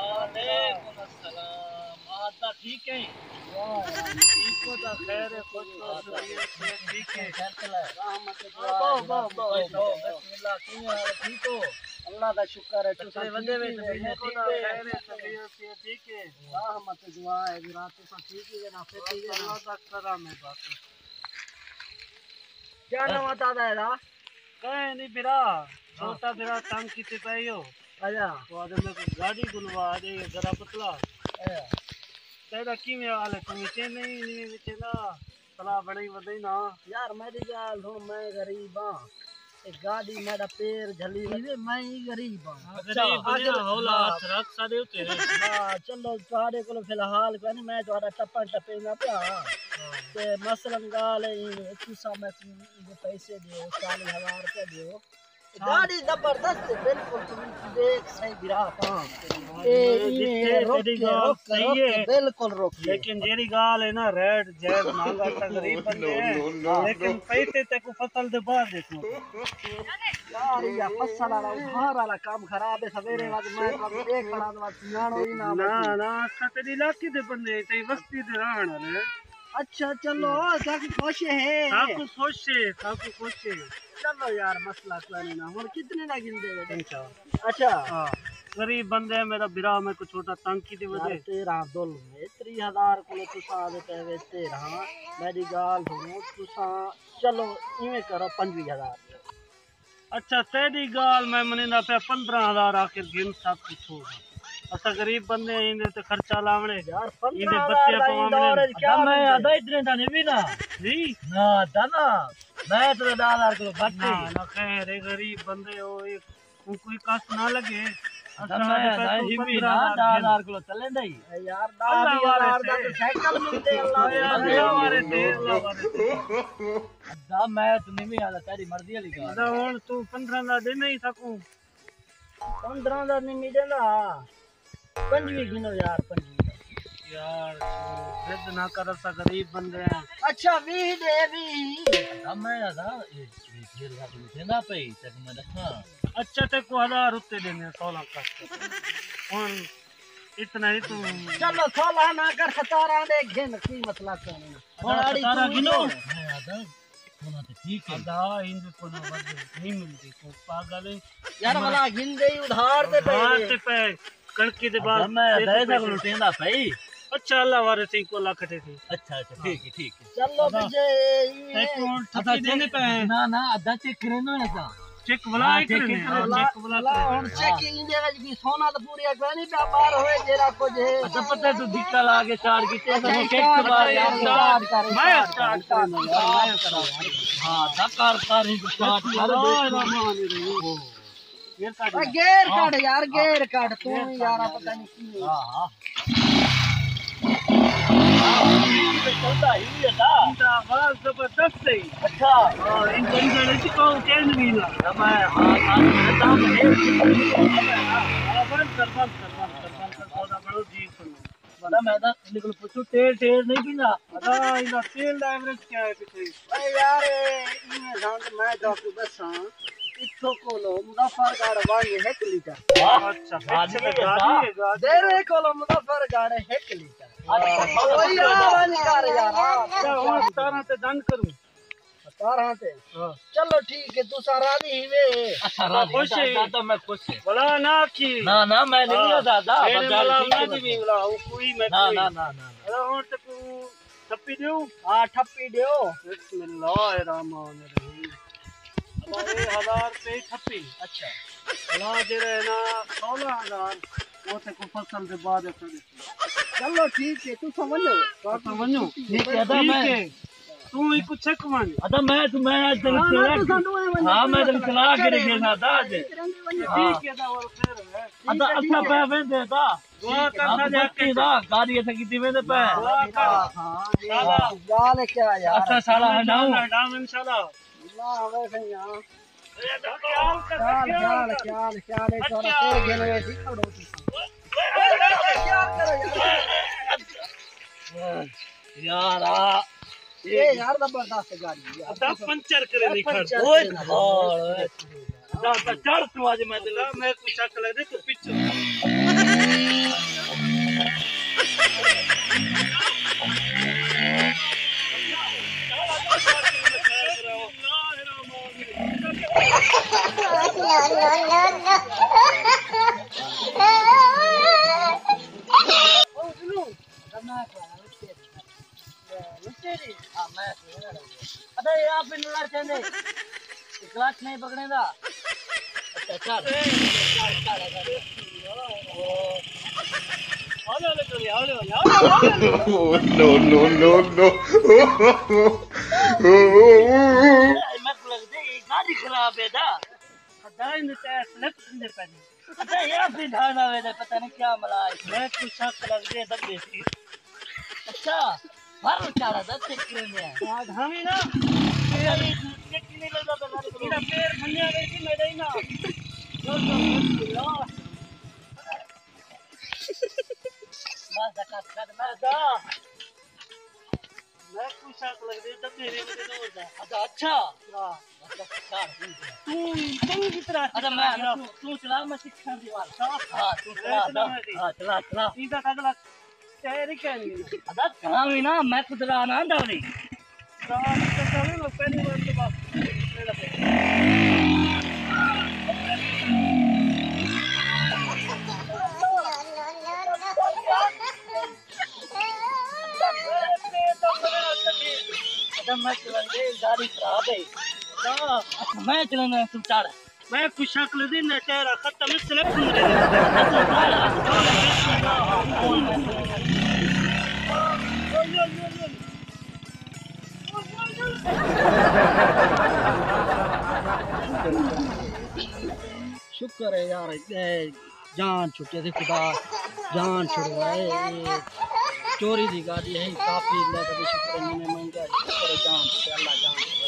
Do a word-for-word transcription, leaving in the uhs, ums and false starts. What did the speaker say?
وعلیکم السلام۔ آ، تاں ٹھیک ہے؟ ٹھیک ہو تاں؟ خیر ہے، خوش ہو، طبیعت صحت ٹھیک ہے؟ بہو، بہو، بہو، بہو۔ بسم اللہ، کیویں حال ہے؟ ٹھیک ہو؟ اللہ دا شکر ہے، تساں ٹھیک ہو؟ خیر ہے، طبیعت صحت ٹھیک ہے؟ رحمت دعا ہے، رات تساں ٹھیک ہی ہے نا؟ فٹ ہی ہے نا؟ اللہ دا کرم ہے بس۔ کیا نواں تازہ ہے دا؟ کہیں نہیں بھرا، چھوٹا بھرا تنگ کیتے پئے ہو۔ اچھا۔ وہ آدھے میں کوئی گاڑی گلوا دے، ذرا پتلا۔ اچھا۔ تیرا کیویں حال ہے؟ توں وچے نہیں، نہیں وچے نا، صلاح بنائی ودے نا۔ یار میری ڳالھ سُݨ، میں غریب ہاں۔ تے گاڑی میݙا پیر جھلی ودے، میں ہی غریب ہاں۔ غریب بنیا، حولا ہتھ رکھ ساݙے اُتے۔ ہاں، چلو تہاݙے کولوں فی الحال کوئی نہیں، میں تہاݙا ٹپا ٹپیندا پیا۔ ہاں۔ تے مثلاً ڳالھ ہے، تساں میکوں پیسے ݙیو، چالیہہ ہزار روپے ݙیو۔ گاڑی زبردست ہے، بالکل توں ݙیکھ صحیح بھرا۔ ہاں۔ اے ایویں رک کے، رک کے، رک کے، بالکل رک کے۔ لیکن جیڑھی ڳالھ ہے نا، ریٹ جائز مہنگا، تاں غریب بندے ہیں، لیکن پیسے تیکوں فصل دے بعد ݙیسوں۔ یار، یہ فصل والا، ادھار والا کم خراب ہے۔ سویرے وقت میں تہاکوں ݙیکھ کھڑا تاں سیاݨو ہی نہ نہ، بچی۔ نہ، اساں تیݙے علاقے دے بندے، تیݙی وستی دے رہݨ والے ہیں۔ اچھا، چلو، ساکوں خوش ہے۔ ساکوں خوش ہے، ساکوں خوش ہے۔ چلو یار، مسئلہ کوئی نہیں نا۔ ہݨ کتنے دا گھندے وے؟ اچھا۔ اچھا۔ ہاں۔ غریب بندے ہیں، میݙا بھرا میکوں چھوٹا تنگ کیتے ودے۔ یار، تیرہ ظلم ہے۔ تریہہ ہزار کولوں تساں آہدے پئے وے تیرہ۔ میݙی ڳالھ سُݨو، تساں چلو ایویں کرو، پنجویہہ ہزار ݙیو۔ اچھا، تیݙی ڳالھ میں منیندا پیا، پندرہ ہزار آخر گھن سب کچھ ہوگا۔ اساں غریب بندے ہیں، ایندے تے خرچہ لاوݨے، یار، ایندے پندرہ ہزار بچے دا پواوݨے۔ دور ہے، کیا میں بندے؟ آہدا اتنے دا نہیں وینا۔ جی؟ نہ، آہدا نا، میں تیرے ݙاہ ہزار کولوں گھٹ نہ، نہیں۔ نہ، خیر ہے، غریب بندے ہو، اے کوئی کس نہ لڳے۔ اساں میں آہدا ہی وینا، پندرہ ہزار ݙاہ ہزار کولوں تلے نہیں۔ اے یار، ݙاہ ہزار دا تے سائیکل ملدے، اللہ دے بندے۔ اللہ وارے تے، اللہ وارے تے۔ ادا میں تو نہیں آہدا، تیری مرضی والی ڳالھ۔ ادا ہݨ توں پندرہ دا ݙے نہیں ساکوں۔ پندرہ دا نہیں ملیندا، پنجویہہ گھنو یار، پنجویہہ دا۔ یار، ضد نہ کر، اساں غریب بندے ہیں۔ اچھا، ویہہ ݙے، ویہہ۔ ادا میں آہدا، اے، اے ݙیڑھ لاکھ لٹیندا پئی، تیکوں میں ݙساں۔ اچھا، تیکوں ہزار اُتے ݙیندے، سولہ کر۔ ہݨ اتنا ہی توں۔ چلو، سولہ نہ کر، ستارہ ݙے گھن، کوئی مسئلہ کونی۔ ہݨ ادا آڑی ستارہ توں گھنو۔ میں آہدا، سونا تے ٹھیک ہے۔ ادا ایندے کولوں ودھ نہیں ملدی، کوئی پاگل ہے۔ یار، میں بھلا گھندے ہی ادھار تے پئے۔ ادھار تے پئے، کݨکی دے بعد۔ ادا میں آہدا، ایندے کولوں لٹیندا پئی۔ اچھا، اللہ وارے تیں کو اللہ کٹے تھی۔ اچھا، اچھا، ٹھیک ہے، ٹھیک ہے۔ چلو ادا، بھی جے ایویں ایک منٹ ادا ٹھپی چیک ݙیندے پئے ہیں۔ نہ، نہ، ادا چیک کریندو ہے اساں۔ چیک بلا ہاں، ایک چیک منٹ، کریندو۔ چیک بلا بلا، ہݨ چیک ایندے وچ بھی سونا تاں پوریا کوئی نہیں پیا، ٻاہر ہوئے جیڑھا کچھ ہے۔ اچھا، پتہ توں دھکا لا کے چارج کیتے، اچھا، اساں چیک سٹارٹ کر، باہر یار۔ سٹارٹ کر، میں سٹارٹ کر، سٹارٹ کر۔ میں سٹارٹ کر۔ ہاں، دھکا کر، سٹارٹ کر۔ بسم اللہ الرحمن الرحیم۔ گیئر کاٹ۔ اے گیئر کاٹ یار، گیئر کاٹ۔ توں یار پتہ نہیں کی ہے۔ ہاں، ہاں۔ چلدا ہی ہے نا۔ ایندا آواز زبردست ہے۔ اچھا۔ ہاں، ایندا انجن اچ کاؤ چین وی نا۔ میں، ہاں، ہاں، ہاں، ہاں۔ ہاں، بند کر، بند کر، بند کر، بند کر، تھوڑا بڑو جی سنو۔ پتہ میں تاں ایندے کولوں پچھوں تیل، تیل نہیں پیندا۔ ادا، ایندا تیل دا ایوریج کیا ہے پچھے؟ اے یار، ایویں سمجھ، میں تہاکوں ݙساں، اتھوں کولوں مظفر گڑھ ونڄ ہک لیٹر۔ واہ۔ اچھا، ہاں، پچھے جی، گاڑی ہاں۔ ہے، گاڑی۔ ݙیرے کولوں مظفر گڑھ ہک لیٹر۔ اچھا۔ کوئی آ ونڄ کر یار۔ اچھا، ہݨ ستارہ تے ڈن کروں۔ ستارہ تے؟ ہاں۔ چلو ٹھیک ہے، تساں راضی ہیوے؟ اچھا، راضی خوش ہے۔ دادا، میں خوش ہے۔ بلا نہ آکھی۔ نہ، نہ، میں نہیں ہاں۔ دادا، میرے بس ڳالھ بلا ٹھیک ہے، نہ جی، بس۔ بلا، او کوئی میں نہ، کوئی۔ نہ، نہ، نہ، نہ۔ ذرا ہݨ تکوں ٹھپی ݙیو۔ ہاں، ٹھپی ݙیو۔ بسم اللہ الرحمن الرحیم۔ ابا، اے ہزار روپے ٹھپی۔ اچھا۔ بلا جیڑھا ہے نا، سولہ ہزار، او تیکوں فصل دے بعد اساں ݙے۔ چلو ٹھیک ہے، تساں ونڄو۔ تساں ونڄو۔ ٹھیک ہے، ادا ٹھیک میں ہے۔ توں ہک چیک ونڄ۔ ادا میں، میں اڄ تک ہاں، نہ، چلا تساں ݙوہیں ونڄو، ہاں، میں تک چلا کے رکھے سا، ادا اڄ۔ ٹھیک ہے، ادا اور خیر ہے۔ ادا ٹھیک ہے، اساں ٹھیک ہے۔ پئے ویندے ادا۔ دعا کر، اساں ساݙے حق اچ۔ دا، گاڑی اساں کیتی ویندے پئے۔ دعا کر۔ ہاں، ہاں، جی، چلو۔ ہاں۔ ڳالھ کیا یار؟ اساں سالا ہنڈاؤں۔ ہنڈاؤں انشاءاللہ۔ اللہ ہوے سئیں، ہاں۔ خیال کر، خیال، خیال کر۔ خیال، خیال، اے تہاݙا اچھا۔ سر گھن ویسی کھڑو تساں۔ اے، اے، اے، اے، کیا یار، آ، اے یار، زبردست گاڑی یار۔ ادا پنچر کرے یار، نہیں کھڑ۔ پنچر اوئے کرے۔ دھاڑ، اوئے۔ ادا، ادا چڑھ تو اج میں تے، میں کوئی شک لے دے تو پچھے۔ ابے، آپ بھی نظر چاہندے۔ کلچ نہیں پکڑے دا۔ اچھا، چل۔ ہولے، ہولے چلے، ہولے، ہولے، ہولے، ہولے۔ Oh, no, no, no, no. میں کو لگدے، یہ گاڑی خراب ہے دا۔ خدا نے تے سلپ دے پے۔ اچھا، یہ بھی ڈھانا وے تے پتہ نہیں کیا ملا ہے۔ میں کوئی شک لگ دے دبے سی۔ اچھا، بھر چارا دا چیک کرنے ہیں۔ ہاں، ڈھاوی نا۔ اچھا، یہ چیک نہیں لگدا تو میرے کو۔ میرا پیر بھنیا وے کہ میں نہیں نا۔ بس، بس، بس، بس۔ میں کوئی شک لگ دے دبے نے مجھے نور دا۔ اچھا، اچھا۔ ہاں۔ تو، تو کس طرح ادا میں، تو، تو چلا، میں سکھاں دی وال۔ ہاں، تو چلا، چلا، ہاں، چلا، چلا۔ ایندا اگلا ٹائر ہی کہیں نہیں۔ ادا کہاں بھی نا، میں خود راہ نہ ڈالی۔ راہ تو چلے نا، پہلی بار تو بس۔ اچھا، میں چلن دے، گاڑی خراب ہے۔ ہاں۔ میں چلن دے، تم چڑھ۔ میں کوئی شکل دی نہ، ٹائر ختم ہے، سلپ ہو رہے ہیں۔ شکر ہے یار، اے جان چھٹے تے خدا جان چھڑوائے۔ اے چوری دی گاڑی ہے، کافی اللہ دا شکر ہے، میں مہنگا شکر ہے، جان چھٹے، اللہ جان چھٹے۔